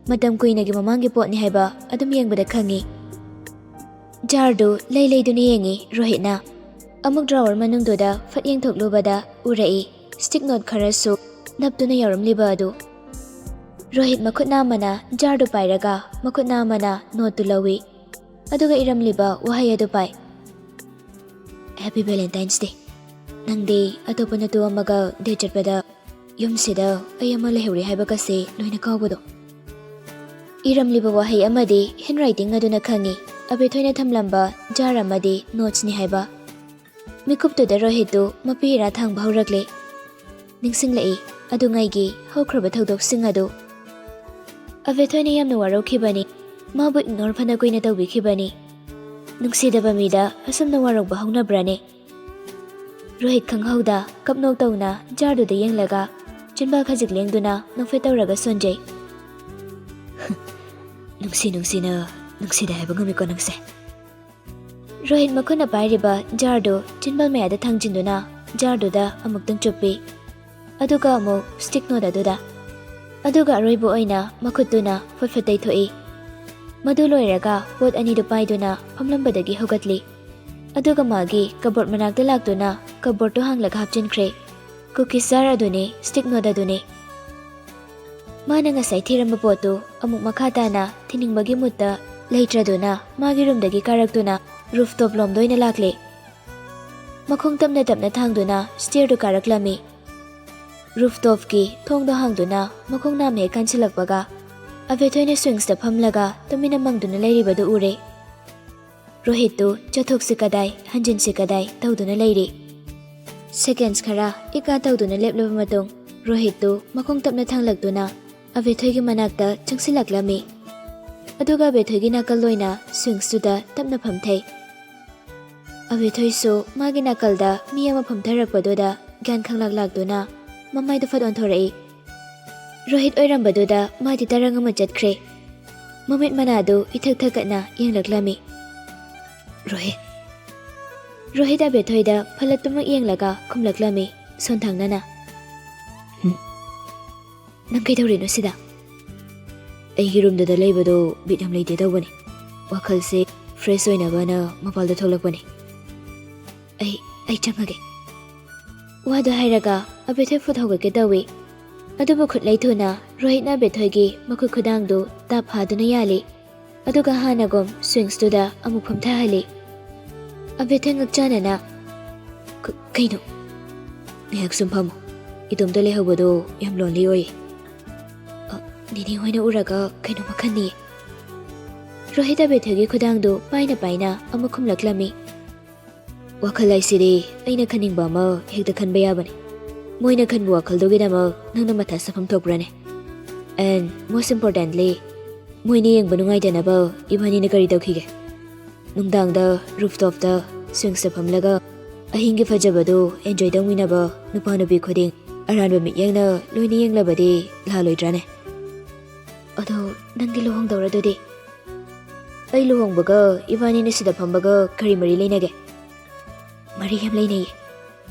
ꯃꯇꯝ ꯀꯨꯏꯅꯒꯤ ꯃꯃꯥꯡꯒꯤ ꯄꯣꯠꯅꯤ ꯍꯥꯏꯕ ꯑꯗꯨꯝ ꯌꯦꯡꯕꯗ ꯈꯪꯉꯤ꯫ ꯖꯥꯔꯗꯨ ꯂꯩ ꯂꯩꯗꯨꯅ ꯌꯦꯡꯉꯤ ꯔꯣꯍꯤꯠꯅ꯫ ꯑꯃꯨꯛ ꯗ꯭ꯔꯣꯋꯔ ꯃꯅꯨꯡꯗꯨꯗ ꯐꯠ ꯌꯦꯡꯊꯣꯛꯂꯨꯕꯗ ꯎꯔꯛꯏ ꯁ꯭ꯇꯤꯛ ꯅꯣꯠ ꯈꯔꯁꯨ ꯅꯞꯇꯨꯅ ꯌꯥꯎꯔꯝꯂꯤꯕ ꯑꯗꯨ꯫ ꯔꯣꯍꯤꯠ ꯃꯈꯨꯠ ꯅꯥꯝꯃꯅ ꯖꯥꯔꯗꯨ ꯄꯥꯏꯔꯒ ꯃꯈꯨꯠ ꯅꯥꯝꯃꯅ ꯅꯣꯠꯇꯨ ꯂꯧꯏ꯫ ꯑꯗꯨꯒ ꯏꯔꯝꯂꯤꯕ ꯋꯥꯍꯩ ꯑꯗꯨ ꯄꯥꯏ꯫ Happy Valentine's Day꯫ ꯅꯪꯗꯤ ꯑꯇꯣꯞꯄ ꯅꯇꯨ ꯑꯃꯒ ꯗꯦꯠ ꯆꯠꯄꯗ ꯌꯨꯝꯁꯤꯗ ꯑꯩ ꯑꯃ ꯂꯩꯍꯧꯔꯦ ꯍꯥꯏꯕꯒꯁꯦ ꯂꯣꯏꯅ ꯀꯥꯎꯕꯗꯣ꯫ ꯏꯔꯝꯂꯤꯕ ꯋꯥꯍꯩ ꯑꯃꯗꯤ ꯍꯦꯟ ꯔꯥꯏꯇꯤꯡ ꯑꯗꯨꯅ ꯈꯪꯉꯤ ꯑꯕꯦꯊꯣꯏꯅ ꯊꯝꯂꯝꯕ ꯖꯥꯔ ꯑꯃꯗꯤ ꯅꯣꯠꯁꯅꯤ ꯍꯥꯏꯕ꯫ ꯃꯤꯀꯨꯞꯇꯨꯗ ꯔꯣꯍꯤꯠꯇꯨ ꯃꯄꯤ ꯏꯔꯥ ꯊꯥꯡꯕ ꯍꯧꯔꯛꯂꯦ꯫ ꯅꯤꯡꯁꯤꯡꯂꯛꯏ꯫ ꯑꯗꯨꯉꯩꯒꯤ ꯍꯧꯈ꯭ꯔꯕ ꯊꯧꯗꯣꯛꯁꯤꯡ ꯑꯗꯨ꯫ ꯑꯕꯦꯊꯣꯏꯅ ꯌꯥꯝꯅ ꯋꯥꯔꯧꯈꯤꯕꯅꯤ꯫ ꯃꯥꯕꯨ ꯏꯒꯅꯣꯔ ꯐꯅ ꯀꯨꯏꯅ ꯇꯧꯕꯤꯈꯤꯕꯅꯤ꯫ ꯅꯨꯡꯁꯤꯗꯕ ꯃꯤꯗ ꯑꯁꯨꯝꯅ ꯋꯥꯔꯧꯕ ꯍꯧꯅꯕ꯭ꯔꯅꯦ? ꯔꯣꯍꯤꯠ ꯈꯪꯍꯧꯗ ꯀꯞꯅꯣꯛ ꯇꯧꯅ ꯖꯥꯔꯗꯨꯗ ꯌꯦꯡꯂꯒ ꯆꯤꯟꯕꯥꯜ ꯈꯖꯤꯛ ꯂꯦꯡꯗꯨꯅ ꯅꯣꯛꯐꯦꯠ ꯇꯧꯔꯒ ꯁꯣꯟꯖꯩ꯫ ꯅꯨꯡꯁꯤ ꯅꯨꯡꯁꯤꯅ ꯅꯨꯡꯁꯤꯗꯦ ꯍꯥꯏꯕ ꯉꯝꯃꯤꯀꯣ ꯅꯪꯁꯦ꯫ ꯔꯣꯍꯤꯠ ꯃꯈꯨꯠꯅ ꯄꯥꯏꯔꯤꯕ ꯖꯥꯔꯗꯨ ꯆꯤꯟꯕꯥꯜ ꯃꯌꯥꯗ ꯊꯥꯡꯖꯤꯟꯗꯨꯅ ꯖꯥꯔꯗꯨꯗ ꯑꯃꯨꯛꯇꯪ ꯆꯨꯞꯄꯤ꯫ ꯑꯗꯨꯒ ꯑꯃꯨꯛ ꯁ꯭ꯇꯤꯛ ꯅꯣꯠ ꯑꯗꯨꯗ꯫ ꯑꯗꯨꯒ ꯑꯔꯣꯏꯕ ꯑꯣꯏꯅ ꯃꯈꯨꯠꯇꯨꯅ ꯐꯠ ꯐꯠ ꯇꯩꯊꯣꯛꯏ꯫ ꯃꯗꯨ ꯂꯣꯏꯔꯒ ꯄꯣꯠ ꯑꯅꯤꯗꯨ ꯄꯥꯏꯗꯨꯅ ꯐꯝꯂꯝꯕꯗꯒꯤ ꯍꯧꯒꯠꯂꯤ꯫ ꯑꯗꯨꯒ ꯃꯥꯒꯤ ꯀꯕꯣꯔꯗ ꯃꯅꯥꯛꯇ ꯂꯥꯛꯇꯨꯅ ꯀꯕꯣꯔꯗꯇꯨ ꯍꯥꯡꯂꯒ ꯍꯥꯞꯆꯤꯟꯈ꯭ꯔꯦ꯫ ꯀꯨꯀꯤꯁ ꯖꯥꯔ ꯑꯗꯨꯅꯦ, ꯁ꯭ꯇꯤꯛ ꯅꯣꯠ ꯑꯗꯨꯅꯦ꯫ ꯃꯥꯅ ꯉꯁꯥꯏ ꯊꯤꯔꯝꯕ ꯄꯣꯠꯇꯨ ꯑꯃꯨꯛ ꯃꯈꯥ ꯇꯥꯅ ꯊꯤꯅꯤꯡꯕꯒꯤ ꯃꯨꯠꯇ ꯂꯩꯇ꯭ꯔꯗꯨꯅ ꯃꯥꯒꯤ ꯔꯨꯝꯗꯒꯤ ꯀꯥꯔꯛꯇꯨꯅ ꯔꯨꯐ ꯇꯣꯞ ꯂꯣꯝꯗ ꯑꯣꯏꯅ ꯂꯥꯛꯂꯦ꯫ ꯃꯈꯣꯡ ꯇꯞꯅ ꯇꯞꯅ ꯊꯥꯡꯗꯨꯅ ꯁ꯭ꯇꯤꯌꯔꯗꯨ ꯀꯥꯔꯛꯂꯝꯃꯤ꯫ ꯔꯨꯐ ꯇꯣꯞꯀꯤ ꯊꯣꯡꯗꯣ ꯍꯥꯡꯗꯨꯅ ꯃꯈꯣꯡ ꯅꯥꯝꯃ ꯍꯦꯛ ꯀꯟꯁꯤꯜꯂꯛꯄꯒ ꯑꯕꯦꯊꯣꯏꯅ ꯁ꯭ꯋꯤꯡꯁꯇ ꯐꯝꯂꯒ ꯇꯨꯃꯤꯟꯅ ꯃꯪꯗꯨꯅ ꯂꯩꯔꯤꯕꯗꯨ ꯎꯔꯦ꯫ ꯔꯣꯍꯤꯠꯇꯨ ꯆꯠꯊꯣꯛꯁꯤ ꯀꯗꯥꯏ, ꯍꯟꯖꯤꯟꯁꯤ ꯀꯗꯥꯏ ꯇꯧꯗꯨꯅ ꯂꯩꯔꯤ꯫ ꯁꯦꯀꯦꯟꯁ ꯈꯔ ꯏꯀꯥ ꯇꯧꯗꯨꯅ ꯂꯦꯞꯂꯕ ꯃꯇꯨꯡ ꯔꯣꯍꯤꯠꯇꯨ ꯃꯈꯣꯡ ꯇꯞꯅ ꯊꯥꯡꯂꯛꯇꯨꯅ ꯑꯕꯦꯊꯣꯏꯒꯤ ꯃꯅꯥꯛꯇ ꯆꯪꯁꯤꯜꯂꯛꯂꯝꯃꯤ꯫ ꯑꯗꯨꯒ ꯑꯕꯦꯊꯣꯏꯒꯤ ꯅꯥꯀꯜ ꯑꯣꯏꯅ ꯁ꯭ꯋꯤꯡꯁꯇꯨꯗ ꯇꯞꯅ ꯐꯝꯊꯩ꯫ ꯑꯕꯦꯊꯣꯏꯁꯨ ꯃꯥꯒꯤ ꯅꯥꯀꯜꯗ ꯃꯤ ꯑꯃ ꯐꯝꯊꯔꯛꯄꯗꯨꯗ ꯒ꯭ꯌꯥꯟ ꯈꯪꯂꯥꯛ ꯂꯥꯛꯇꯨꯅ ꯃꯃꯥꯏꯗꯨ ꯐꯠ ꯑꯣꯟꯊꯣꯔꯛꯏ꯫ ꯔꯣꯍꯤꯠ ꯑꯣꯏꯔꯝꯕꯗꯨꯗ ꯃꯥꯗꯤ ꯇꯔꯪ ꯑꯃ ꯆꯠꯈ꯭ꯔꯦ꯫ ꯃꯃꯤꯠ ꯃꯅꯥꯗꯨ ꯏꯊꯛ ꯊꯛꯀꯠꯅ ꯌꯦꯡꯂꯛꯂꯝꯃꯤ꯫ "ꯔꯣꯍꯤꯠ!" ꯔꯣꯍꯤꯠ ꯑꯕꯦꯊꯣꯏꯗ ꯐꯂꯠꯇꯨꯃꯛ ꯌꯦꯡꯂꯒ ꯈꯨꯝꯂꯛꯂꯝꯃꯤ ꯁꯣꯟꯊꯥꯡꯅꯅ꯫ "ꯍꯨꯝ꯫ ꯅꯪ ꯀꯩꯗꯧꯔꯤꯅꯣ ꯁꯤꯗ?" "ꯑꯩꯒꯤ ꯔꯨꯝꯗꯨꯗ ꯂꯩꯕꯗꯣ ꯕꯤꯠ ꯌꯥꯝ ꯂꯩꯇꯦ ꯇꯧꯕꯅꯤ꯫ ꯋꯥꯈꯜꯁꯦ ꯐ꯭ꯔꯦꯁ ꯑꯣꯏꯅꯕꯅ ꯃꯄꯥꯜꯗ ꯊꯣꯛꯂꯛꯄꯅꯤ꯫ ꯑꯩ, ꯑꯩ ꯆꯪꯉꯒꯦ꯫" ꯋꯥꯗꯨ ꯍꯥꯏꯔꯒ ꯑꯕꯦꯊꯣꯏ ꯐꯨꯠ ꯍꯧꯒꯠꯀꯦ ꯇꯧꯏ꯫ ꯑꯗꯨꯕꯨ ꯈꯨꯠꯂꯩ ꯊꯨꯅ ꯔꯣꯍꯤꯠꯅ ꯑꯕꯦꯊꯣꯏꯒꯤ ꯃꯈꯨꯠ ꯈꯨꯗꯥꯡꯗꯨ ꯇꯥꯞ ꯐꯥꯗꯨꯅ ꯌꯥꯜꯂꯤ꯫ ꯑꯗꯨꯒ ꯍꯥꯟꯅꯒꯨꯝ ꯁ꯭ꯋꯤꯡꯁꯇꯨꯗ ꯑꯃꯨꯛ ꯐꯝꯊꯍꯜꯂꯤ꯫ ꯑꯕꯦꯊꯣꯏ ꯉꯛꯆꯥꯟꯅꯅ, "ꯀ-, ꯀꯩꯅꯣ?" "ꯉꯥꯏꯍꯥꯛ ꯁꯨꯝ ꯐꯝꯃꯨ꯫ ꯏꯇꯣꯝꯇ ꯂꯩꯍꯧꯕꯗꯣ ꯌꯥꯝ ꯂꯣꯟꯂꯤ ꯑꯣꯏꯌꯦ꯫ ꯑ, ꯅꯤꯅꯦ ꯍꯣꯏꯅ ꯎꯔꯒ ꯀꯩꯅꯣꯝꯃ ꯈꯟꯅꯤꯌꯦ꯫" ꯔꯣꯍꯤꯠ ꯑꯕꯦꯊꯣꯏꯒꯤ ꯈꯨꯗꯥꯡꯗꯨ ꯄꯥꯏꯅ ꯄꯥꯏꯅ ꯑꯃꯨꯛ ꯈꯨꯝꯂꯛꯂꯝꯃꯤ꯫ "ꯋꯥꯈꯜ ꯍꯥꯏꯁꯤꯗꯤ ꯑꯩꯅ ꯈꯟꯅꯤꯡꯕ ꯑꯃ ꯍꯦꯛꯇ ꯈꯟꯕ ꯌꯥꯕꯅꯤ꯫ ꯃꯣꯏꯅ ꯈꯟꯕ ꯋꯥꯈꯜꯗꯨꯒꯤꯗꯃꯛ ꯅꯪꯅ ꯃꯊꯥ ꯁꯥꯐꯝ ꯊꯣꯛꯄ꯭ꯔꯅꯦ? And most importantly, ꯃꯣꯏꯅ ꯌꯦꯡꯕ ꯅꯨꯡꯉꯥꯏꯇꯅꯕ ꯏꯕꯥꯅꯤꯅ ꯀꯔꯤ ꯇꯧꯈꯤꯒꯦ? ꯅꯨꯡꯗꯥꯡꯗ ꯔꯨꯐꯇꯣꯞꯇ ꯁ꯭ꯋꯤꯡꯁꯇ ꯐꯝꯂꯒ ꯑꯍꯤꯡꯒꯤ ꯐꯖꯕꯗꯨ ꯑꯦꯟꯖꯣꯏ ꯇꯧꯃꯤꯟꯅꯕ ꯅꯨꯄꯥ ꯅꯨꯄꯤ ꯈꯨꯗꯤꯡ ꯑꯔꯥꯟꯕ ꯃꯤꯠꯌꯦꯡꯅ ꯂꯣꯏꯅ ꯌꯦꯡꯂꯕꯗꯤ ꯂꯥꯜꯂꯣꯏꯗ꯭ꯔꯥꯅꯦ?" "ꯑꯗꯣ ꯅꯪꯗꯤ ꯂꯨꯍꯣꯡꯗꯧꯔꯗꯨꯗꯤ?" "ꯑꯩ ꯂꯨꯍꯣꯡꯕꯒ ꯏꯕꯥꯅꯤꯅ ꯁꯤꯗ ꯐꯝꯕꯒ ꯀꯔꯤ ꯃꯔꯤ ꯂꯩꯅꯒꯦ?" "ꯃꯔꯤ ꯌꯥꯝ ꯂꯩꯅꯩꯌꯦ꯫"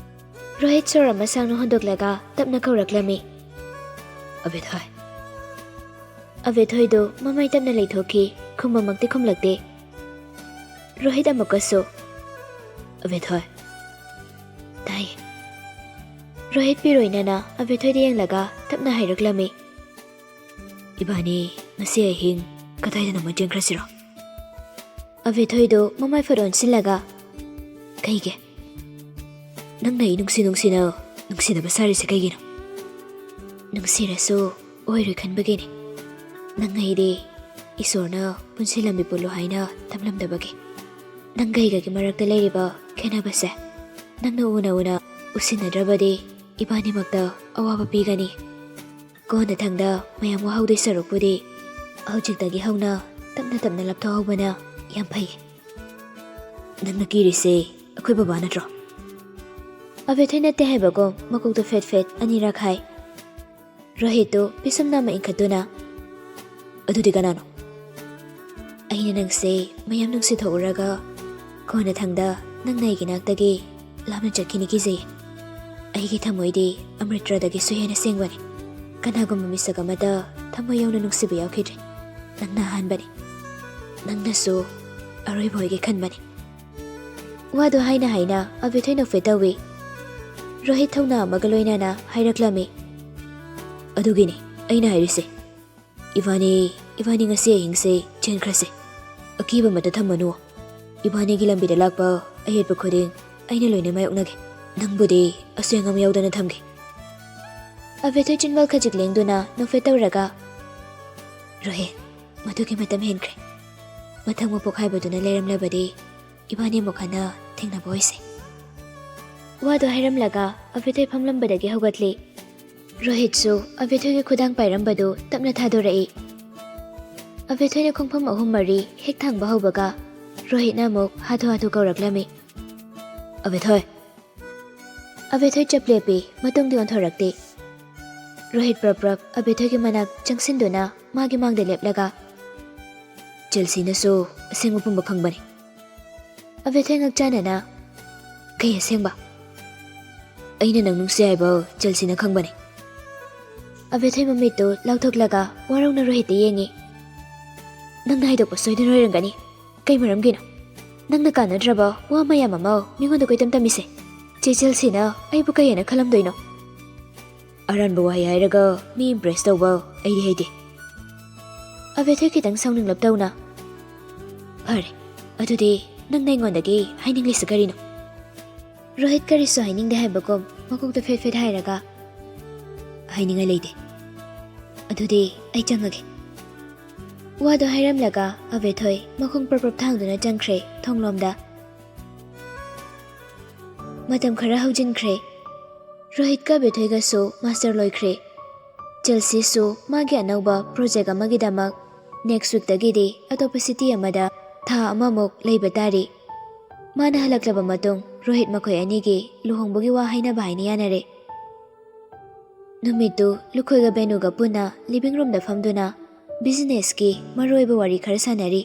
ꯔꯣꯍꯤꯠ ꯁꯣꯔ ꯑꯃ ꯁꯥꯡꯅ ꯍꯣꯟꯗꯣꯛꯂꯒ ꯇꯞꯅ ꯀꯧꯔꯛꯂꯝꯃꯤ꯫ "ꯑꯕꯦꯊꯣꯏ꯫" ꯑꯕꯦꯊꯣꯏꯗꯨ ꯃꯃꯥꯏ ꯇꯞꯅ ꯂꯩꯊꯣꯛꯈꯤ, ꯈꯨꯝꯕꯃꯛꯇꯤ ꯈꯨꯝꯂꯛꯇꯦ꯫ ꯔꯣꯍꯤꯠ ꯑꯃꯨꯛꯀꯁꯨ, ꯑꯕꯦꯊꯣꯏ꯫ ꯇꯥꯏꯌꯦ꯫ ꯔꯣꯍꯤꯠ ꯄꯤꯔꯣꯏꯅꯅ ꯑꯕꯦꯊꯣꯏꯗ ꯌꯦꯡꯂꯒ ꯇꯞꯅ ꯍꯥꯏꯔꯛꯂꯝꯃꯤ꯫ "ꯏꯕꯥꯅꯤ ꯉꯁꯤ ꯑꯍꯤꯡ ꯀꯗꯥꯏꯗꯅꯣꯃ ꯆꯦꯟꯈ꯭ꯔꯁꯤꯔꯣ?" ꯑꯕꯦꯊꯣꯏꯗꯣ ꯃꯃꯥꯏ ꯐꯠ ꯑꯣꯟꯁꯤꯜꯂꯒ, "ꯀꯩꯒꯤ? ꯅꯪꯅ ꯑꯩ ꯅꯨꯡꯁꯤ ꯅꯨꯡꯁꯤꯅ ꯅꯨꯡꯁꯤꯅꯕ ꯁꯥꯔꯤꯁꯦ ꯀꯩꯒꯤꯅꯣ? ꯅꯨꯡꯁꯤꯔꯁꯨ ꯑꯣꯏꯔꯣꯏ ꯈꯟꯕꯒꯤꯅꯤ꯫ ꯅꯪ ꯑꯩꯗꯤ ꯏꯁꯣꯔꯅ ꯄꯨꯟꯁꯤ ꯂꯝꯕꯤ ꯄꯨꯜꯂꯨ ꯍꯥꯏꯅ ꯇꯝꯂꯝꯗꯕꯒꯤ꯫ ꯅꯪꯒ ꯑꯩꯒꯒꯤ ꯃꯔꯛꯇ ꯂꯩꯔꯤꯕ ꯈꯦꯠꯅꯕꯁꯦ ꯅꯪꯅ ꯎꯅ ꯎꯅ ꯎꯁꯤꯟꯅꯗ꯭ꯔꯕꯗꯤ ꯏꯕꯥꯅꯤꯃꯛꯇ ꯑꯋꯥꯕ ꯄꯤꯒꯅꯤ꯫ ꯀꯣꯟꯅꯊꯪꯗ ꯃꯌꯥꯝ ꯋꯥꯍꯧꯗꯣꯏ ꯁꯔꯨꯛꯄꯨꯗꯤ ꯍꯧꯖꯤꯛꯇꯒꯤ ꯍꯧꯅ ꯇꯞꯅ ꯇꯞꯅ ꯂꯥꯞꯊꯣꯛꯍꯧꯕꯅ ꯌꯥꯝ ꯐꯩ꯫ ꯅꯪꯅ ꯀꯤꯔꯤꯁꯦ ꯑꯩꯈꯣꯏ ꯕꯕꯥ ꯅꯠꯇ꯭ꯔꯣ?" ꯑꯕꯦꯊꯣꯏ ꯅꯠꯇꯦ ꯍꯥꯏꯕꯒꯨꯝ ꯃꯀꯣꯛꯇ ꯐꯦꯠ ꯐꯦꯠ ꯑꯅꯤꯔꯛ ꯍꯥꯏ꯫ ꯔꯣꯍꯤꯠꯇꯨ ꯄꯤꯁꯨꯝ ꯅꯥꯝꯃ ꯏꯟꯈꯠꯇꯨꯅ, "ꯑꯗꯨꯗꯤ ꯀꯅꯥꯅꯣ?" "ꯑꯩꯅ ꯅꯪꯁꯦ ꯃꯌꯥꯝ ꯅꯨꯡꯁꯤꯊꯣꯛꯎꯔꯒ ꯀꯣꯟꯅꯊꯪꯗ ꯅꯪꯅ ꯑꯩꯒꯤ ꯅꯥꯛꯇꯒꯤ ꯂꯥꯞꯅ ꯆꯠꯈꯤꯅꯤ ꯀꯤꯖꯩ꯫ ꯑꯩꯒꯤ ꯊꯃꯣꯏꯗꯤ ꯑꯃ꯭ꯔꯤꯇ꯭ꯔꯗꯒꯤꯁꯨ ꯍꯦꯟꯅ ꯁꯦꯡꯕꯅꯤ꯫ ꯀꯅꯥꯒꯨꯝꯕ ꯃꯤꯁꯛ ꯑꯃꯗ ꯊꯃꯣꯏ ꯌꯧꯅ ꯅꯨꯡꯁꯤꯕ ꯌꯥꯎꯈꯤꯗ꯭ꯔꯤ꯫ ꯅꯪꯅ ꯑꯍꯥꯟꯕꯅꯤ꯫ ꯅꯪꯅꯁꯨ ꯑꯔꯣꯏꯕ ꯑꯣꯏꯒꯦ ꯈꯟꯕꯅꯤ꯫" ꯋꯥꯗꯨ ꯍꯥꯏꯅ ꯍꯥꯏꯅ ꯑꯕꯦꯊꯣꯏ ꯅꯣꯛꯐꯦꯠ ꯇꯧꯏ꯫ ꯔꯣꯍꯤꯠ ꯊꯧꯅꯥ ꯑꯃꯒ ꯂꯣꯏꯅꯅ ꯍꯥꯏꯔꯛꯂꯝꯃꯤ꯫ "ꯑꯗꯨꯒꯤꯅꯤ ꯑꯩꯅ ꯍꯥꯏꯔꯤꯁꯦ꯫ ꯏꯕꯥꯅꯤ, ꯏꯕꯥꯅꯤ ꯉꯁꯤ ꯑꯍꯤꯡꯁꯦ ꯆꯦꯟꯈ꯭ꯔꯁꯦ꯫ ꯑꯀꯤꯕ ꯑꯃꯠꯇ ꯊꯝꯃꯅꯨ꯫ ꯏꯕꯥꯅꯤꯒꯤ ꯂꯝꯕꯤꯗ ꯂꯥꯛꯄ ꯑꯌꯦꯠꯄ ꯈꯨꯗꯤꯡ ꯑꯩꯅ ꯂꯣꯏꯅ ꯃꯥꯌꯣꯛꯅꯒꯦ꯫ ꯅꯪꯕꯨꯗꯤ ꯑꯁꯣꯏ ꯑꯉꯥꯝ ꯌꯥꯎꯗꯅ ꯊꯝꯒꯦ꯫" ꯑꯕꯦꯊꯣꯏ ꯆꯤꯟꯕꯥꯜ ꯈꯖꯤꯛ ꯂꯦꯡꯗꯨꯅ ꯅꯣꯛꯐꯦꯠ ꯇꯧꯔꯒ, "ꯔꯣꯍꯤꯠ, ꯃꯗꯨꯒꯤ ꯃꯇꯝ ꯍꯦꯟꯈ꯭ꯔꯦ꯫ ꯃꯊꯪ ꯃꯄꯣꯛ ꯍꯥꯏꯕꯗꯨꯅ ꯂꯩꯔꯝꯂꯕꯗꯤ ꯏꯕꯥꯅꯤ ꯑꯃꯨꯛ ꯍꯟꯅ ꯊꯦꯡꯅꯕ ꯑꯣꯏꯁꯦ꯫" ꯋꯥꯗꯨ ꯍꯥꯏꯔꯝꯂꯒ ꯑꯕꯦꯊꯣꯏ ꯐꯝꯂꯝꯕꯗꯒꯤ ꯍꯧꯒꯠꯂꯤ꯫ ꯔꯣꯍꯤꯠꯁꯨ ꯑꯕꯦꯊꯣꯏꯒꯤ ꯈꯨꯗꯥꯡ ꯄꯥꯏꯔꯝꯕꯗꯨ ꯇꯞꯅ ꯊꯥꯗꯣꯔꯛꯏ꯫ ꯑꯕꯦꯊꯣꯏꯅ ꯈꯣꯡꯐꯝ ꯑꯍꯨꯝ ꯃꯔꯤ ꯍꯦꯛ ꯊꯥꯡꯕ ꯍꯧꯕꯒ ꯔꯣꯍꯤꯠꯅ ꯑꯃꯨꯛ ꯍꯥꯊꯨ ꯍꯥꯊꯨ ꯀꯧꯔꯛꯂꯝꯃꯤ꯫ "ꯑꯕꯦꯊꯣꯏ!" ꯑꯕꯦꯊꯣꯏ ꯆꯞ ꯂꯦꯞꯄꯤ, ꯃꯇꯨꯡꯗꯤ ꯑꯣꯟꯊꯣꯔꯛꯇꯦ꯫ ꯔꯣꯍꯤꯠ ꯄ꯭ꯔꯞ ꯄ꯭ꯔꯞ ꯑꯕꯦꯊꯣꯏꯒꯤ ꯃꯅꯥꯛ ꯆꯪꯁꯤꯟꯗꯨꯅ ꯃꯥꯒꯤ ꯃꯥꯡꯗ ꯂꯦꯞꯂꯒ, "ꯆꯦꯜꯁꯤꯅꯁꯨ ꯑꯁꯦꯡꯕ ꯄꯨꯝꯕ ꯈꯪꯕꯅꯤ꯫" ꯑꯕꯦꯊꯣꯏ ꯉꯛꯆꯥꯟꯅꯅ, "ꯀꯩ ꯑꯁꯦꯡꯕ?" "ꯑꯩꯅ ꯅꯪ ꯅꯨꯡꯁꯤ ꯍꯥꯏꯕ ꯆꯦꯜꯁꯤꯅ ꯈꯪꯕꯅꯤ꯫" ꯑꯕꯦꯊꯣꯏ ꯃꯃꯤꯠꯇꯨ ꯂꯥꯎꯊꯣꯛꯂꯒ ꯋꯥꯔꯧꯅ ꯔꯣꯍꯤꯠꯇ ꯌꯦꯡꯉꯤ꯫ "ꯅꯪꯅ ꯍꯥꯏꯗꯣꯛꯄ ꯁꯣꯏꯗꯅ ꯑꯣꯏꯔꯝꯒꯅꯤ꯫ ꯀꯩ ꯃꯔꯝꯒꯤꯅꯣ?" ꯅꯪꯅ ꯀꯥꯟꯅꯗ꯭ꯔꯕ ꯋꯥ ꯃꯌꯥꯝ ꯑꯃ ꯃꯤꯉꯣꯟꯗ ꯀꯣꯏꯇꯝ ꯇꯝꯃꯤꯁꯦ꯫ ꯆꯦ ꯆꯦꯜꯁꯤꯅ ꯑꯩꯕꯨ ꯀꯩ ꯍꯥꯏꯅ ꯈꯜꯂꯝꯗꯣꯏꯅꯣ? ꯑꯔꯥꯟꯕ ꯋꯥꯍꯩ ꯍꯥꯏꯔꯒ ꯃꯤ ꯏꯝꯄ꯭ꯔꯦꯁ ꯇꯧꯕ ꯑꯩꯗꯤ ꯍꯩꯇꯦ꯫ ꯑꯕꯦꯊꯣꯏ ꯈꯤꯇꯪ ꯁꯥꯎꯅꯤꯡꯂꯞ ꯇꯧꯅ, "ꯐꯔꯦ, ꯑꯗꯨꯗꯤ ꯅꯪꯅ ꯑꯩꯉꯣꯟꯗꯒꯤ ꯍꯥꯏꯅꯤꯡꯂꯤꯁꯤ ꯀꯔꯤꯅꯣ?" ꯔꯣꯍꯤꯠ ꯀꯔꯤꯁꯨ ꯍꯥꯏꯅꯤꯡꯗꯦ ꯍꯥꯏꯕꯒꯨꯝ ꯃꯀꯣꯛꯇ ꯐꯦꯠ ꯐꯦꯠ ꯍꯥꯏꯔꯒ, "ꯍꯥꯏꯅꯤꯡꯉꯥꯏ ꯂꯩꯇꯦ꯫ ꯑꯗꯨꯗꯤ ꯑꯩ ꯆꯪꯉꯒꯦ꯫" ꯋꯥꯗꯣ ꯍꯥꯏꯔꯝꯂꯒ ꯑꯕꯦꯊꯣꯏ ꯃꯈꯣꯡ ꯄ꯭ꯔꯞ ꯄ꯭ꯔꯞ ꯊꯥꯡꯗꯨꯅ ꯆꯪꯈ꯭ꯔꯦ ꯊꯣꯡꯂꯣꯝꯗ꯫ ꯃꯇꯝ ꯈꯔ ꯍꯧꯖꯤꯟꯈ꯭ꯔꯦ꯫ ꯔꯣꯍꯤꯠꯀ ꯑꯕꯦꯊꯣꯏꯒꯁꯨ ꯃꯥꯁꯇꯔ ꯂꯣꯏꯈ꯭ꯔꯦ꯫ ꯆꯦꯜꯁꯤꯁꯨ ꯃꯥꯒꯤ ꯑꯅꯧꯕ ꯄ꯭ꯔꯣꯖꯦꯛ ꯑꯃꯒꯤꯗꯃꯛ ꯅꯦꯛꯁ ꯋꯤꯛꯇꯒꯤꯗꯤ ꯑꯇꯣꯞꯄ ꯁꯤꯇꯤ ꯑꯃꯗ ꯊꯥ ꯑꯃꯃꯨꯛ ꯂꯩꯕ ꯇꯥꯔꯤ꯫ ꯃꯥꯅ ꯍꯜꯂꯛꯂꯕ ꯃꯇꯨꯡ ꯔꯣꯍꯤꯠ ꯃꯈꯣꯏ ꯑꯅꯤꯒꯤ ꯂꯨꯍꯣꯡꯕꯒꯤ ꯋꯥ ꯍꯥꯏꯅꯕ ꯍꯥꯏꯅ ꯌꯥꯅꯔꯦ꯫ ꯅꯨꯃꯤꯠꯇꯨ ꯂꯨꯈꯣꯏꯒ ꯕꯦꯅꯨꯒ ꯄꯨꯟꯅ ꯂꯤꯚꯤꯡ ꯔꯨꯝꯗ ꯐꯝꯗꯨꯅ ꯕꯤꯖꯤꯅꯦꯁꯀꯤ ꯃꯔꯨꯑꯣꯏꯕ ꯋꯥꯔꯤ ꯈꯔ ꯁꯥꯟꯅꯔꯤ꯫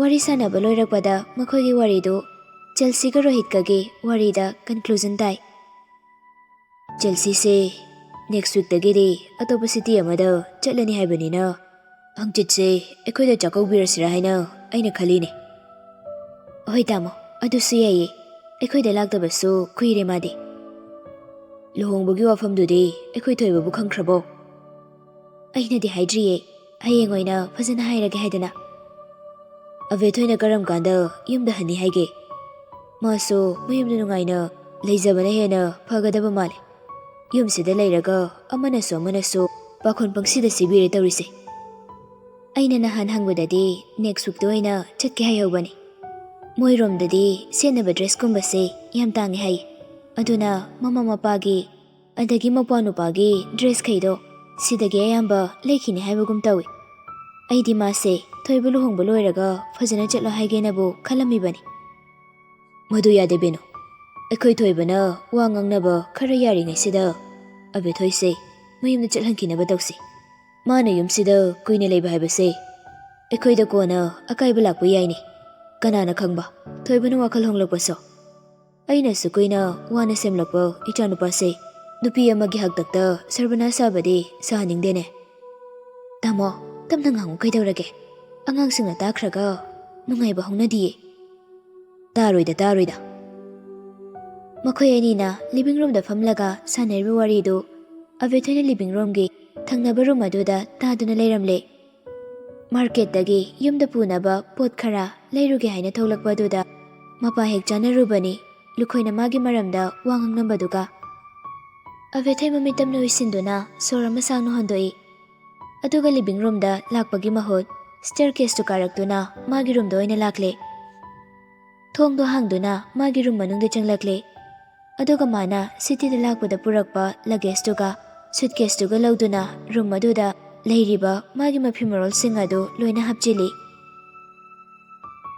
ꯋꯥꯔꯤ ꯁꯥꯟꯅꯕ ꯂꯣꯏꯔꯛꯄꯗ ꯃꯈꯣꯏꯒꯤ ꯋꯥꯔꯤꯗꯨ ꯆꯦꯜꯁꯤꯒ ꯔꯣꯍꯤꯠꯀꯒꯤ ꯋꯥꯔꯤꯗ ꯀꯟꯀ꯭ꯂꯨꯖꯟ ꯇꯥꯏ꯫ ꯆꯦꯜꯁꯤꯁꯦ ꯅꯦꯛꯁ ꯋꯤꯛꯇꯒꯤꯗꯤ ꯑꯇꯣꯞꯄ ꯁꯤꯇꯤ ꯑꯃꯗ ꯆꯠꯂꯅꯤ ꯍꯥꯏꯕꯅꯤꯅ, ꯍꯪꯆꯤꯠꯁꯦ ꯑꯩꯈꯣꯏꯗ ꯆꯥꯛꯀꯧꯕꯤꯔꯁꯤꯔꯥ ꯍꯥꯏꯅ ꯑꯩꯅ ꯈꯜꯂꯤꯅꯦ꯫ ꯍꯣꯏ ꯇꯥꯃꯣ, ꯑꯗꯨꯁꯨ ꯌꯥꯏꯌꯦ꯫ ꯑꯩꯈꯣꯏꯗ ꯂꯥꯛꯇꯕꯁꯨ ꯀꯨꯏꯔꯦ ꯃꯥꯗꯤ꯫ ꯂꯨꯍꯣꯡꯕꯒꯤ ꯋꯥꯐꯝꯗꯨꯗꯤ ꯑꯩꯈꯣꯏ ꯊꯣꯏꯕꯕꯨ ꯈꯪꯈ꯭ꯔꯕꯣ? ꯑꯩꯅꯗꯤ ꯍꯥꯏꯗ꯭ꯔꯤꯌꯦ, ꯍꯌꯦꯡ ꯑꯣꯏꯅ ꯐꯖꯅ ꯍꯥꯏꯔꯒꯦ ꯍꯥꯏꯗꯅ꯫ ꯑꯕꯦꯊꯣꯏꯅ ꯀꯔꯝ ꯀꯥꯟꯗ ꯌꯨꯝꯗ ꯍꯟꯅꯤ ꯍꯥꯏꯒꯦ? ꯃꯥꯁꯨ ꯃꯌꯨꯝꯗ ꯅꯨꯡꯉꯥꯏꯅ ꯂꯩꯖꯕꯅ ꯍꯦꯟꯅ ꯐꯒꯗꯕ ꯃꯥꯜꯂꯦ꯫ ꯌꯨꯝꯁꯤꯗ ꯂꯩꯔꯒ ꯑꯃꯅꯁꯨ ꯑꯃꯅꯁꯨ ꯄꯥꯈꯣꯟ ꯄꯪꯁꯤꯗ ꯁꯤꯕꯤꯔꯦ ꯇꯧꯔꯤꯁꯦ꯫ ꯑꯩꯅ ꯅꯍꯥꯟ ꯍꯪꯕꯗꯗꯤ ꯅꯦꯛꯁ ꯋꯤꯛꯇ ꯑꯣꯏꯅ ꯆꯠꯀꯦ ꯍꯥꯏꯍꯧꯕꯅꯤ꯫ ꯃꯣꯏꯔꯣꯝꯗꯗꯤ ꯁꯦꯠꯅꯕ ꯗ꯭ꯔꯦꯁꯀꯨꯝꯕꯁꯦ ꯌꯥꯝ ꯇꯥꯡꯉꯦ ꯍꯥꯏꯌꯦ꯫ ꯑꯗꯨꯅ ꯃꯃꯥ ꯃꯄꯥꯒꯤ ꯑꯗꯒꯤ ꯃꯄ꯭ꯋꯥ ꯅꯨꯄꯥꯒꯤ ꯗ꯭ꯔꯦꯁꯈꯩꯗꯣ ꯁꯤꯗꯒꯤ ꯑꯌꯥꯝꯕ ꯂꯩꯈꯤꯅꯤ ꯍꯥꯏꯕꯒꯨꯝ ꯇꯧꯏ꯫ ꯑꯩꯗꯤ ꯃꯥꯁꯦ ꯊꯣꯏꯕ ꯂꯨꯍꯣꯡꯕ ꯂꯣꯏꯔꯒ ꯐꯖꯅ ꯆꯠꯂꯣ ꯍꯥꯏꯒꯦꯅꯕꯨ ꯈꯜꯂꯝꯃꯤꯕꯅꯤ꯫ ꯃꯗꯨ ꯌꯥꯗꯦ ꯕꯦꯅꯨ꯫ ꯑꯩꯈꯣꯏ ꯊꯣꯏꯕꯅ ꯋꯥ ꯉꯥꯡꯅꯕ ꯈꯔ ꯌꯥꯔꯤꯉꯩꯁꯤꯗ ꯑꯕꯦꯊꯣꯏꯁꯦ ꯃꯌꯨꯝꯗ ꯆꯠꯍꯟꯈꯤꯅꯕ ꯇꯧꯁꯤ꯫ ꯃꯥꯅ ꯌꯨꯝꯁꯤꯗ ꯀꯨꯏꯅ ꯂꯩꯕ ꯍꯥꯏꯕꯁꯦ ꯑꯩꯈꯣꯏꯗ ꯀꯣꯟꯅ ꯑꯀꯥꯏꯕ ꯂꯥꯛꯄ ꯌꯥꯏꯅꯦ꯫ ꯀꯅꯥꯅ ꯈꯪꯕ, ꯊꯣꯏꯕꯅ ꯋꯥꯈꯜ ꯍꯣꯡꯂꯛꯄꯁꯨ꯫ ꯑꯩꯅ ꯑꯁꯨꯛ ꯀꯨꯏꯅ ꯋꯥꯅ ꯁꯦꯝꯂꯛꯄ ꯏꯆꯥꯅꯨꯄꯥꯁꯦ ꯅꯨꯄꯤ ꯑꯃꯒꯤ ꯍꯥꯛꯇꯛꯇ ꯁꯔꯕꯅꯥꯁ ꯁꯥꯕꯗꯤ ꯁꯥꯍꯟꯅꯤꯡꯗꯦꯅꯦ꯫ ꯇꯥꯃꯣ, ꯇꯞꯅ ꯉꯥꯡꯉꯨ ꯀꯩꯗꯧꯔꯒꯦ? ꯑꯉꯥꯡꯁꯤꯡꯅ ꯇꯥꯈ꯭ꯔꯒ ꯅꯨꯡꯉꯥꯏꯕ ꯍꯧꯅꯗꯤꯌꯦ꯫ "ꯇꯥꯔꯣꯏꯗ, ꯇꯥꯔꯣꯏꯗ꯫" ꯃꯈꯣꯏ ꯑꯅꯤꯅ ꯂꯤꯚꯤꯡ ꯔꯨꯝꯗ ꯐꯝꯂꯒ ꯁꯥꯟꯅꯔꯤꯕ ꯋꯥꯔꯤꯗꯨ ꯑꯕꯦꯊꯣꯏꯅ ꯂꯤꯚꯤꯡ ꯔꯨꯝꯒꯤ ꯊꯪꯅꯕ ꯔꯨꯝ ꯑꯗꯨꯗ ꯇꯥꯗꯨꯅ ꯂꯩꯔꯝꯂꯦ꯫ ꯃꯥꯔꯀꯦꯠꯇꯒꯤ ꯌꯨꯝꯗ ꯄꯨꯅꯕ ꯄꯣꯠ ꯈꯔ ꯂꯩꯔꯨꯒꯦ ꯍꯥꯏꯅ ꯊꯣꯛꯂꯛꯄ ꯑꯗꯨꯗ ꯃꯄꯥ ꯍꯦꯛ ꯆꯥꯅꯔꯨꯕꯅꯤ ꯂꯨꯈꯣꯏꯅ ꯃꯥꯒꯤ ꯃꯔꯝꯗ ꯋꯥ ꯉꯥꯡꯂꯝꯕꯗꯨꯒ꯫ ꯑꯕꯦꯊꯣꯏ ꯃꯃꯤꯠ ꯇꯞꯅ ꯎꯏꯁꯤꯟꯗꯨꯅ ꯁꯣꯔ ꯑꯃ ꯁꯥꯡꯅ ꯍꯣꯟꯗꯣꯛꯏ꯫ ꯑꯗꯨꯒ ꯂꯤꯚꯤꯡ ꯔꯨꯝꯗ ꯂꯥꯛꯄꯒꯤ ꯃꯍꯨꯠ ꯁ꯭ꯇꯦꯌꯔ ꯀꯦꯁꯇꯨ ꯀꯥꯔꯛꯇꯨꯅ ꯃꯥꯒꯤ ꯔꯨꯝꯗ ꯑꯣꯏꯅ ꯂꯥꯛꯂꯦ꯫ ꯊꯣꯡꯗꯣ ꯍꯥꯡꯗꯨꯅ ꯃꯥꯒꯤ ꯔꯨꯝ ꯃꯅꯨꯡꯗ ꯆꯪꯂꯛꯂꯦ꯫ ꯑꯗꯨꯒ ꯃꯥꯅ ꯁꯤꯇꯤꯗ ꯂꯥꯛꯄꯗ ꯄꯨꯔꯛꯄ ꯂꯒꯦꯖꯇꯨꯒ ꯁꯨꯠꯀꯦꯁꯇꯨꯒ ꯂꯧꯗꯨꯅ ꯔꯨꯝ ꯑꯗꯨꯗ ꯂꯩꯔꯤꯕ ꯃꯥꯒꯤ ꯃꯐꯤ ꯃꯔꯣꯜꯁꯤꯡ ꯑꯗꯨ ꯂꯣꯏꯅ ꯍꯥꯞꯆꯤꯜꯂꯤ꯫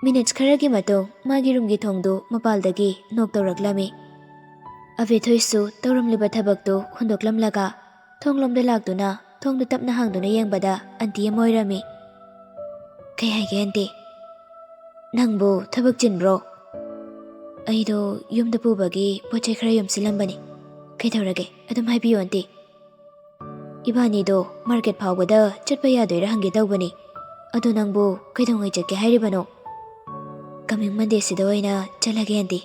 ꯃꯤꯅꯤꯠꯁ ꯈꯔꯒꯤ ꯃꯇꯨꯡ ꯃꯥꯒꯤ ꯔꯨꯝꯒꯤ ꯊꯣꯡꯗꯨ ꯃꯄꯥꯜꯗꯒꯤ ꯅꯣꯛ ꯇꯧꯔꯛꯂꯝꯃꯤ꯫ ꯑꯕꯦꯊꯣꯏꯁꯨ ꯇꯧꯔꯝꯂꯤꯕ ꯊꯕꯛꯇꯨ ꯍꯨꯟꯗꯣꯛꯂꯝꯂꯒ ꯊꯣꯡꯂꯣꯝꯗ ꯂꯥꯛꯇꯨꯅ ꯊꯣꯡꯗꯨ ꯇꯞꯅ ꯍꯥꯡꯗꯨꯅ ꯌꯦꯡꯕꯗ ꯑꯟꯇꯤ ꯑꯃ ꯑꯣꯏꯔꯝꯃꯤ꯫ "ꯀꯩ ꯍꯥꯏꯒꯦ ꯑꯟꯇꯤ?" "ꯅꯪꯕꯨ ꯊꯕꯛ ꯆꯤꯟꯕ꯭ꯔꯣ?" "ꯑꯩꯗꯣ ꯌꯨꯝꯗ ꯄꯨꯕꯒꯤ ꯄꯣꯠ ꯆꯩ ꯈꯔ ꯌꯣꯝꯁꯤꯜꯂꯝꯕꯅꯤ꯫ ꯀꯩꯗꯧꯔꯒꯦ? ꯑꯗꯨꯝ ꯍꯥꯏꯕꯤꯌꯨ ꯑꯟꯇꯤ꯫" "ꯏꯕꯥꯅꯤꯗꯣ ꯃꯥꯔꯀꯦꯠ ꯐꯥꯎꯕꯗ ꯆꯠꯄ ꯌꯥꯗꯣꯏꯔꯥ ꯍꯪꯒꯦ ꯇꯧꯕꯅꯤ꯫ ꯑꯗꯣ ꯅꯪꯕꯨ ꯀꯩꯗꯧꯉꯩ ꯆꯠꯀꯦ ꯍꯥꯏꯔꯤꯕꯅꯣ?" "ꯀꯃꯤꯡ ꯃꯟꯗꯦꯁꯤꯗ ꯑꯣꯏꯅ ꯆꯠꯂꯒꯦ ꯑꯟꯇꯤ꯫